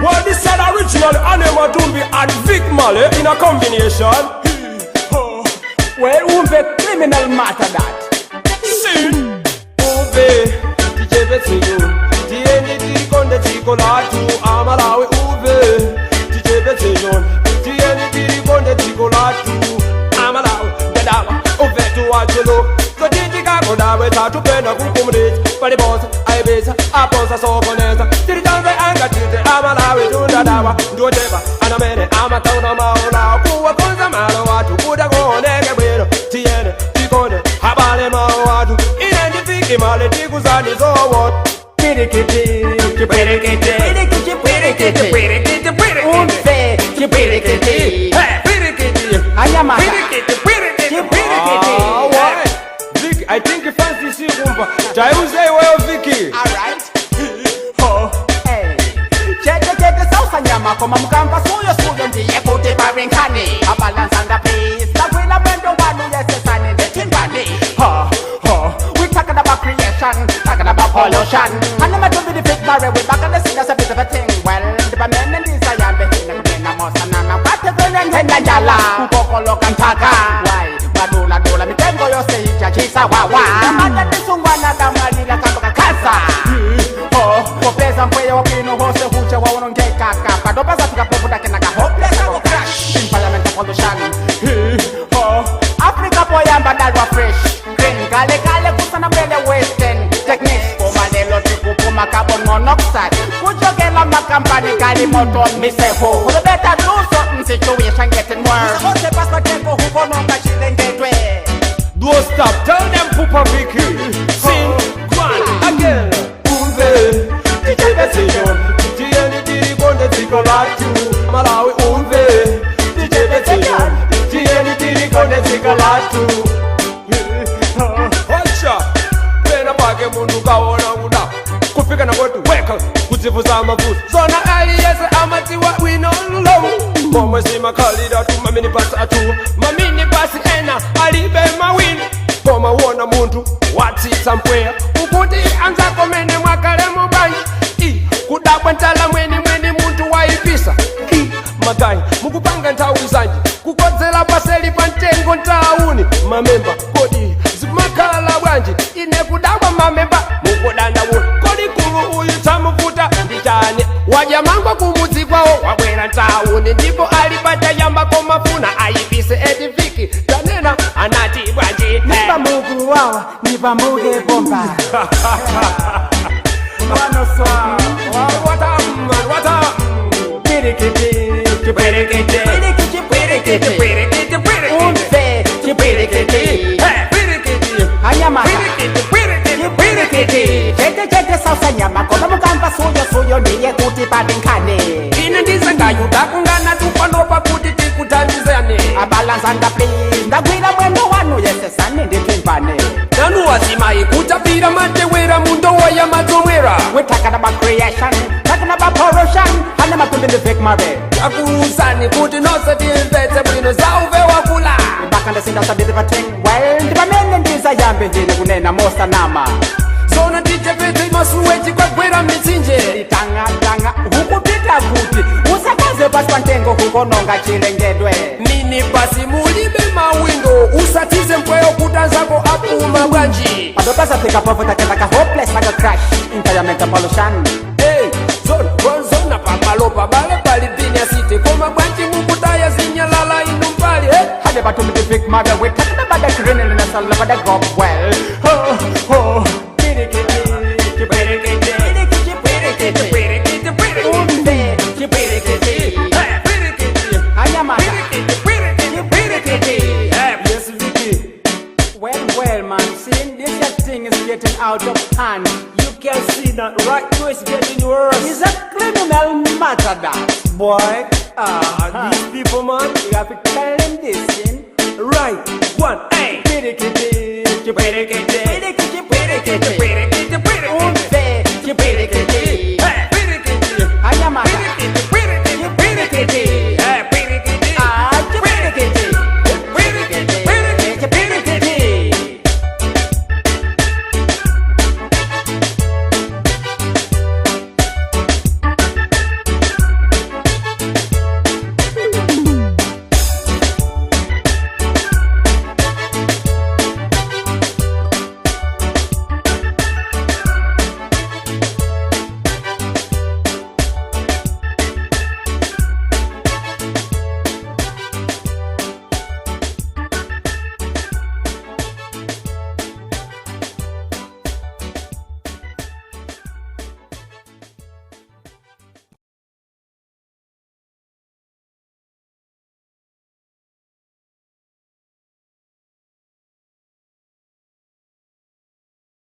Well, this said original Anne Matumbi and Vic Marley in a combination. Well, umve, criminal matter that. See, uve, tichepetseyo, tiyeni tilikonde dziko lathu Amalawi. Uve, tichepetseyo, tiyeni tilikonde dziko lathu Amalawi. Ndadabwa uvetu wachelo zochitika tatu pena kukumulitsa paliponse ayipitsa aposa sokoneza tilichonse angatite Amalawi tundadawa ndiochepa anamene amatauna maulawo kuwakonza malo athu kuti kuoneke bwino. Tiyene tikonde abale malo athu. Ine ndi Vic Marley tikuzani zowo. Pirikiti, chipwirikiti, chipwirikiti, Pwirikiti, pwirikiti. Umve, chipwirikiti. Hey, pwirikiti. Anyamata. Pwirikiti, pwirikiti. Chipwirikiti. Ah, why? Vic, I think fancy sikumva. Taiuze iweyo, Vicky. Alright. Hey. Chete chete sausa nyama koma mukamva suyo suyo ndiye kuti parinkhani abalanzanga please ndagwila mwendo wanu yesesane ndithimbani. Ha, ha. We talking about creation, talking about pollution. And I'm to be the big Mary, we back on the scene as a bit of a thing. Well, the men and these I am behind the mosanana. What the good and tenda njala, kukokoloka ntaka. Why? Madula dula mitengo yose ichachisa wawa. Namata tisungwana damalila kamba kaza. Oh, popeza mpweya wabwino hose hucha waonongeka kapa. Dopaza fika povuta kenaka hopeless ako crash. Environmental pollution. Africa poyamba dalwa fresh green kale kale kusana mbele western techniques koma lelo tikupuma carbon monoxide kuchokela makampani kali moto miseho. We better do something, situation getting worse. Ose paspatengo hukononga chilengedwe. Don't stop. Tell them, Pupa Vicky. Sing, one, again. Umve, tichepetseyo, tiyeni tilikonde dziko lathu Malawi. Umve, tichepetseyo, tiyeni tilikonde dziko lathu. Wacha, pena pake munhu kaona kuda kufika nakoti weka kudzivuza mavuto zona aliyese amatiwa wino lomu momwe simakhalira tu maminibasi athu maminibasi ena alibe mawini koma wona munthu watsitsa mpweya ukuti anzako mene mwakale mubanji i kudabwa ntala mweni mweni munthu wayipisa i magayi mukupanga nthawi zanji kukodzera paseli pa mtengo ntauni mamemba kodi zimakhala bwanji ine kudabwa mamemba mukudandaula kodi kulu uyu tsamuvuta ndi chani wadya mango kumudzi kwawo wabwera ntauni ndipo ali patayamba komafuna ayipise eti Vicky tanena anati bwanji. Nipamuku wawa nipamuke bomba. Wanoswa. What up, man, what up? Pirikiti, Chipwirikiti. chipwirikiti, Chipwirikiti, pwirikiti. Umve, chipwirikiti. Hey, pwirikiti. Anyamata. Pwirikiti, pwirikiti, pwirikiti. Chipwirikiti. Chete chete sausa nyama koma mukamva suyo suyo ndiye kuti parinkhani. Ine ndizangayo takungana tupanopa kuti tikuthandizane. Abalanzanga please ndagwira mwendo wanu yesesane ndithimbane. Nanu azimayi kutapira matewera mundowa ya madzomwera. We talking about creation, talking about pollution, and I'm a the Vic Murray. Takuuzani kuti nonse timvetse bwino zauve wakula. Back on the scene, that's a bit of a thing. Well, ndipamene ndizayambe ndine kunena mosanama. Zona tichepetse masuweji kwagwera mitsinje. Tanga tanga hukupita kuti usakaze pasi pa mtengo hukononga chilengedwe. Minibasi mulibe mawindo usatize mpweyo kuti anzako apuma bwanji. Padopasa fika povuta kenaka hopeless like a crash. Environmental pollution. Hey, zona zona pamalopa bale pali bini asite koma bwanji mukutaya zinyalala inu mbali hey. Had about to meet the Vic Murray. We talking about the cleanliness all over the globe. Well, ho ho. Pirikiti, Chipwirikiti. chipwirikiti, Pwirikiti, pwirikiti. umve, chipwirikiti. Hey, pwirikiti. Anyamata. Pwirikiti, pwirikiti, pwirikiti. Hey, yes, Vicky. Well, well, man, seeing this your thing is getting out of hand. You can see that right now it's getting worse. It's a criminal matter that. Boy, ah, these people, man. You have to tell them this, sin. Right, one, hey. Pirikiti, Chipwirikiti. chipwirikiti, Pwirikiti.